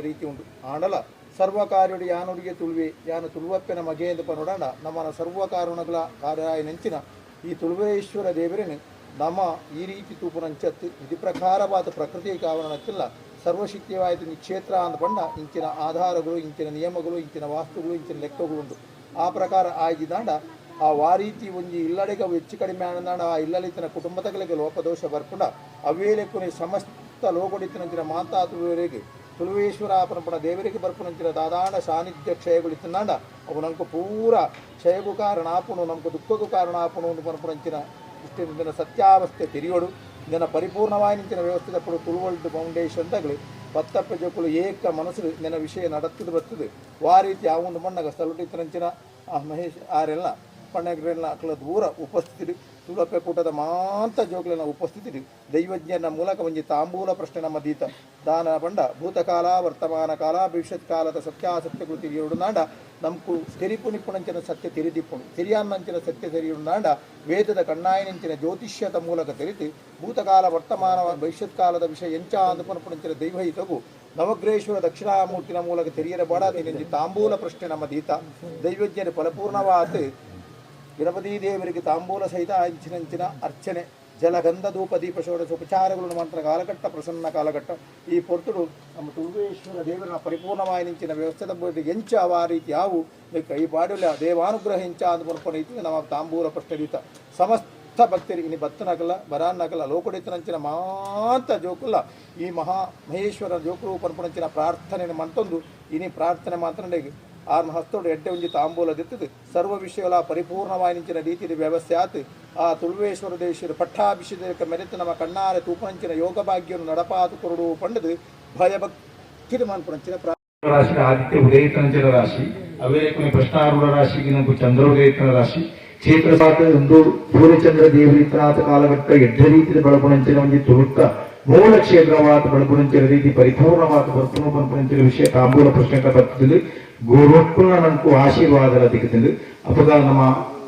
ರೀತಿ ಉಂಡು. ಆಂಡಲ ಸರ್ವ ಕಾರ್ಯಡು ಯಾನೊರಿಗೆ ತುಳುವೆ, ಯಾನು ತುಳುವಪ್ಪೆನ ಮಗೇಂದು ಪನೊಡಾಂಡ ನಮ್ಮನ ಸರ್ವ ಕಾರಣಗಳ ಕಾರ್ಯಾಯನಂಚಿನ ಈ ತುಳುವೇಶ್ವರ ದೇವರನ್ನು ನಮ್ಮ ಈ ರೀತಿ ತೂಪುನಂಚತ್ತು ವಿಧಿ ಪ್ರಕಾರವಾದ ಪ್ರಕೃತಿ ಕಾವನತ್ತಿಲ್ಲ. ಸರ್ವಶಕ್ತಿವಾಯಿತು ಕ್ಷೇತ್ರ ಅಂದ ಪಂಡ ಇಂಚಿನ ಆಧಾರಗಳು, ಇಂಚಿನ ನಿಯಮಗಳು, ಇಂಚಿನ ವಾಸ್ತುಗಳು, ಇಂಚಿನ ಲೆಕ್ಕಗಳು ಉಂಟು. ಆ ಪ್ರಕಾರ ಆಗಿದಾಂಡ ಆ ವಾರೀತಿ ಒಂಜಿ ಇಲ್ಲಡೆಗೆ ಅವು ಹೆಚ್ಚು ಕಡಿಮೆ ಆನಂದಾಂಡ ಆ ಇಲ್ಲಲಿತನ ಕುಟುಂಬದಗಳಿಗೆ ಲೋಪದೋಷ ಬರ್ಪುಂಡ. ಅವೇ ಲೆಕ್ಕನೆ ಸಮಸ್ತ ಲೋಕೊಡಿತನಂಚಿನ ಮಾತಾ ತುಳುವರಿಗೆ ತುಳುವೇಶ್ವರ ಪರಂಪರ ದೇವರಿಗೆ ಬರ್ಪುನಂಚಿನ ದಾದಾಂಡ ಸಾನ್ನಿಧ್ಯ ಕ್ಷಯಗಳು ಇತ್ತಂದಾಂಡ ಅವು ನಂಗೆ ಪೂರ ಕ್ಷಯಗೂ ಕಾರಣ ಆಪುಣು, ನಮ್ಗೆ ದುಃಖಕ್ಕೂ ಕಾರಣ ಆಪುಣು ಒಂದು ಪರಂಪರಂಚಿನ ಇಷ್ಟಿನ ಸತ್ಯಾವಸ್ಥೆ ತೆರಿಯೋಡು. ಇದನ್ನು ಪರಿಪೂರ್ಣವಾಗಿ ನಿಂಚಿನ ವ್ಯವಸ್ಥೆ ತಪ್ಪಡು ತುಳುವಲ್ಡ್ ಫೌಂಡೇಶನ್ ತಗಲಿ ಪತ್ತಪ್ಪ ಜೋಕುಲು ಏಕ ಮನಸ್ಸು ನಿನ್ನ ವಿಷಯ ನಡತ್ತದು ಬರ್ತದೆ. ವಾ ರೀತಿ ಆ ಒಂದು ಮಣ್ಣಗ ಸ್ಥಳಟಿತ್ತರಂಚಿನ ಆ ಮಹೇಶ್ ಆರೆಲ್ಲ ಪಣ್ಣಗ್ರೆಲ್ಲ ಅಕ್ಲ ದೂರ ಉಪಸ್ಥಿತಿ, ತುಳಪೆ ಕೂಟದ ಮಾಂತ ಜೋಕ್ಲೆನ ಉಪಸ್ಥಿತಿ, ದೈವಜ್ಞನ ಮೂಲಕ ಒಂಜಿ ತಾಂಬೂಲ ಪ್ರಶ್ನೆ ನಮ್ಮ ದೀತ. ದಾನ ಪಂಡ ಭೂತಕಾಲ, ವರ್ತಮಾನ ಕಾಲ, ಭವಿಷ್ಯತ್ ಕಾಲದ ಸತ್ಯಾಸತ್ಯಗಳು ತಿಳಿಯೋಡು. ನಮ್ಕು ತೆರಿಪು ನಿಪ್ಪುನಂಚಿನ ಸತ್ಯ ತೆರಿದಿಪ್ಪುನು, ತೆರಿಯಾನ್ನಂಚಿನ ಸತ್ಯ ತೆರಿಯುಂಡಾಂಡ ವೇದದ ಕಣ್ಣಾಯನಂಚಿನ ಜ್ಯೋತಿಷ್ಯದ ಮೂಲಕ ತೆರಿತು ಭೂತಕಾಲ, ವರ್ತಮಾನ, ಭವಿಷ್ಯತ್ ಕಾಲದ ವಿಷಯ ಎಂಚ ಅಂದುಪನಪುನಂಚಿನ ದೈವಹಿತಗು ನವಗ್ರೇಶ್ವರ ದಕ್ಷಿಣಾಮೂರ್ತಿನ ಮೂಲಕ ತೆರಿಯರ ಬಡ ತಿನಿಂಜಿ ತಾಂಬೂಲ ಪ್ರಶ್ನೆ ನಮ್ಮ ದೀತ. ದೈವಜ್ಞರ ಫಲಪೂರ್ಣವಾದ ಗಣಪತಿ ದೇವರಿಗೆ ತಾಂಬೂಲ ಸಹಿತ ಅಂಚಿನಂಚಿನ ಅರ್ಚನೆ, ಜಲಗಂಧ, ಧೂಪ, ದೀಪ, ಷೋಡಶ ಉಪಚಾರಗಳನ್ನು ಮಂತ್ರ ಕಾಲಘಟ್ಟ, ಪ್ರಸನ್ನ ಕಾಲಘಟ್ಟ. ಈ ಪೊರ್ತುಡು ನಮ್ಮ ತುಳುವೇಶ್ವರ ದೇವರನ ಪರಿಪೂರ್ಣವಾಗಿ ನಿಂಚಿನ ವ್ಯವಸ್ಥೆದ ಬಗ್ಗೆ ಎಂಚ ಆ ರೀತಿ ಯಾವು ಈ ಪಾಡುಲ ದೇವಾನುಗ್ರಹ ಎಂಚ ಅಂದ್ ಪನ್ಪುನ ರೀತಿ ನಮ್ಮ ತಾಂಬೂಲ ಪ್ರಶ್ನೆ ದೀತ. ಸಮಸ್ತ ಭಕ್ತರಿಗೆ, ಇನಿ ಬತ್ತನಕಲ್ಲ ಬರಾನ್ನಕಲ್ಲ ಲೋಕಡಿತನಂಚಿನ ಮಾಂತ ಜೋಕುಲ್ಲ ಈ ಮಹಾ ಮಹೇಶ್ವರ ಜೋಕುಲು ಪನ್ಪುನಂಚಿನ ಪ್ರಾರ್ಥನೆ ಮಂತೊಂದು ಇನಿ ಪ್ರಾರ್ಥನೆ ಮಾತ್ರ ಆರ್ನ ಹಸ್ತೋಡು ಎಡ್ಡೆ ಒಂಜಿ ತಾಂಬೂಲ ದಿತ್ತದು ಸರ್ವ ವಿಷಯಗಳ ಪರಿಪೂರ್ಣವಾಗಿ ನಿಂಚಿನ ರೀತಿಯ ವ್ಯವಸ್ಥೆ ಆತು. ಆ ತುಳುವೇಶ್ವರ ದೇಶದ ಪಟ್ಟಾಭಿಷೇಕ ಮೆರೆತು ನಮ್ಮ ಕಣ್ಣಾರೆ ತೂಪನಂಚಿನ ಯೋಗ ಭಾಗ್ಯವನ್ನು ನಡಪಾತು ಕೊರಡು ಪಂಡದು ಭಯಭಕ್ತಿ ಮನ್ಪುನಂಚಿನ ರಾಶಿ ಆದಿತ್ಯ ಉದಯಿತನಂಚಿನ ರಾಶಿ. ಅವೇ ಪ್ರಶ್ನಾರೂಢ ರಾಶಿಗೆ ನಮಗೂ ಚಂದ್ರ ಉದಯಿತನ ರಾಶಿ ಕ್ಷೇತ್ರ ಸಾತ ಒಂದು ಪೂರ್ಣಚಂದ್ರ ದೇವರಿತನಾಥ ಕಾಲಘಟ್ಟ ಎಡ್ಡ ರೀತಿಯ ಬೆಳಗುಣಂಚಿನ ಒಂಜಿ ತುಳುತ್ತ ಮೂಲ ಕ್ಷೇತ್ರವಾದ ಬೆಳಗುಣಂಚಿನ ರೀತಿ ಪರಿಪೂರ್ಣವಾದ ಬರ್ಪುಣ ಪನ್ಪುನಂಚಿನ ವಿಷಯ ತಾಂಬೂಲ ಪ್ರಶ್ನೆ ಬರ್ತದೆ. ಗುರುಕ್ಕುನ ನಮಕು ಆಶೀರ್ವಾದ ದಿಕ್ಕುತ್ತದೆ. ಅಪಗ ನಮ್ಮ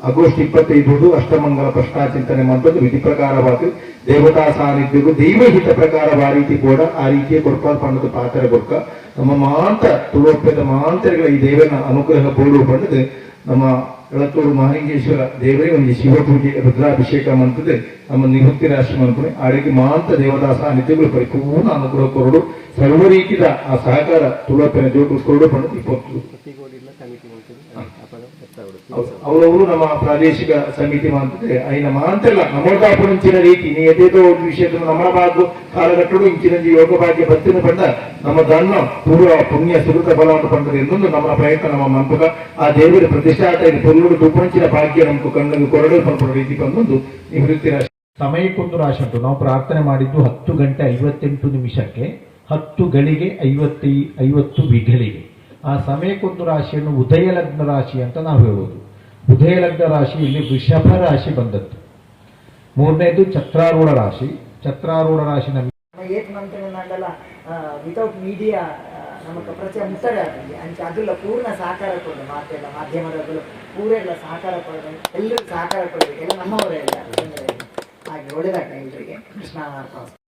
ಆಗಸ್ಟ್ 25 ಅಷ್ಟಮಂಗಲ ಪ್ರಶ್ನಾ ಚಿಂತನೆ ಮಂತದ್ದು ವಿಧಿ ಪ್ರಕಾರವಾದ ದೇವತಾ ಸಾನ್ನಿಧ್ಯಕ್ಕೂ ದೈವಹಿತ ಪ್ರಕಾರ ಆ ರೀತಿ ಕೂಡ ಆ ರೀತಿಯ ಕೊಡ್ಪಾಲ್ ಪಣ್ಣದ ಪಾತ್ರ ಕೊಡ್ಕ ನಮ್ಮ ಮಾಂತ ತುಳುವಪ್ಪದ ಮಾಂತರಿಗಳ ಈ ದೇವನ ಅನುಗ್ರಹ ಬೋಡು ಪಂಡದು ನಮ್ಮ ಎಳತ್ತೂರು ಮಹಾಲಿಂಗೇಶ್ವರ ದೇವರೇ ಒಂದು ಶಿವ ಪೂಜೆ, ರುದ್ರಾಭಿಷೇಕ ಮಂತದೆ ನಮ್ಮ ನಿವೃತ್ತಿ ರಾಶಿ ಮನ್ಪುಣೆ ಆಡಿಗೆ ಮಾಂತ ದೇವತಾ ಸಾನ್ನಿಧ್ಯಗಳು ಪರಿಪೂರ್ಣ ಅನುಗ್ರಹ ಕೊರಡು, ಸರ್ವ ರೀತಿಯ ಆ ಸಹಕಾರ ತುಳುವಪ್ಪನ ಜೋಕು ಕೊರಡು ಪಂಡದು ಇಪ್ಪತ್ತು. ಅವರವರು ನಮ್ಮ ಪ್ರಾದೇಶಿಕ ಸಮಿತಿ ಮಾಂತದೆ ಐನ ಮಾಂತೆಲ್ಲ ನಮೋದಾಪುಣಂಚಿನ ರೀತಿ ನೀ ಎದೇದೋ ಒಂದು ವಿಷಯದ ನಮ್ಮ ಭಾಗ ಕಾಲಘಟ್ಟಡು ಇಂಚಿನ ಯೋಗ ಭಾಗ್ಯ ಬತ್ತಿನ ಪಂಡ ನಮ್ಮ ದಣ್ಣ ಪೂರ್ವ ಪುಣ್ಯ ಸುಕೃತ ಫಲವನ್ನು ಪಂಡದ ಇನ್ನೊಂದು ನಮ್ಮ ಪ್ರಯತ್ನ ನಮ್ಮ ಮಂಪಕ ಆ ದೇವರ ಪ್ರತಿಷ್ಠಾತ ಪೊಲ್ಲುಡು ತುಪ್ಪಂಚಿನ ಭಾಗ್ಯ ನಮಕು ಕಣ್ಣು ಕೊರಡು ಪಂಪುನ ರೀತಿ ಬಂದೊಂದು ನಿವೃತ್ತಿ ರಾಶಿ. ಸಮಯಕ್ಕೊಂದು ರಾಶಿ ಉಂಟು. ನಾವು ಪ್ರಾರ್ಥನೆ ಮಾಡಿದ್ದು 10 ಗಂಟೆ 58 ನಿಮಿಷಕ್ಕೆ, 10 ಗಳಿಗೆ 50 ವಿಘಳಿಗೆ. ಆ ಸಮಯಕ್ಕೊಂದು ರಾಶಿಯನ್ನು ಉದಯ ಲಗ್ನ ರಾಶಿ ಅಂತ ನಾವು ಹೇಳೋದು. ಉದಯ ಲಗ್ನ ರಾಶಿ ಇಲ್ಲಿ ವೃಷಭ ರಾಶಿ ಬಂದದ್ದು. ಮೂರನೇದು ಛತ್ರಾರೂಢ ರಾಶಿ. ಛತ್ರಾರೂಢ ರಾಶಿ ನಮಗೆ ಏತ್ ಮಂತ್ರಿನಂಡಲ ವಿತೌಟ್ ಮೀಡಿಯಾ ನಮಕ್ ಪ್ರಚಾರ ಮುಟ್ಟರೆ ಆಗ್ತದೆ. ಅಂಚ ಅಗುಲ್ಲ ಪೂರ್ಣ ಸಹಕಾರ ಕೊಡು. ಮಾತೆಲ್ಲ ಮಾಧ್ಯಮದಗಳು ಪೂರ ಎಲ್ಲ ಸಹಕಾರ ಕೊಡಬೇಕು, ಎಲ್ಲರೂ ಸಹಕಾರ ಕೊಡಬೇಕು. ಎಲ್ಲ ನಮ್ಮವರೇ, ಎಲ್ಲ ತೊಂದರೆ ಇಲ್ಲ. ಹಾಗೆ ಒಳ್ಳೆದಾಗ್ತದೆ ಎಲ್ರಿಗೆ. ಕೃಷ್ಣ.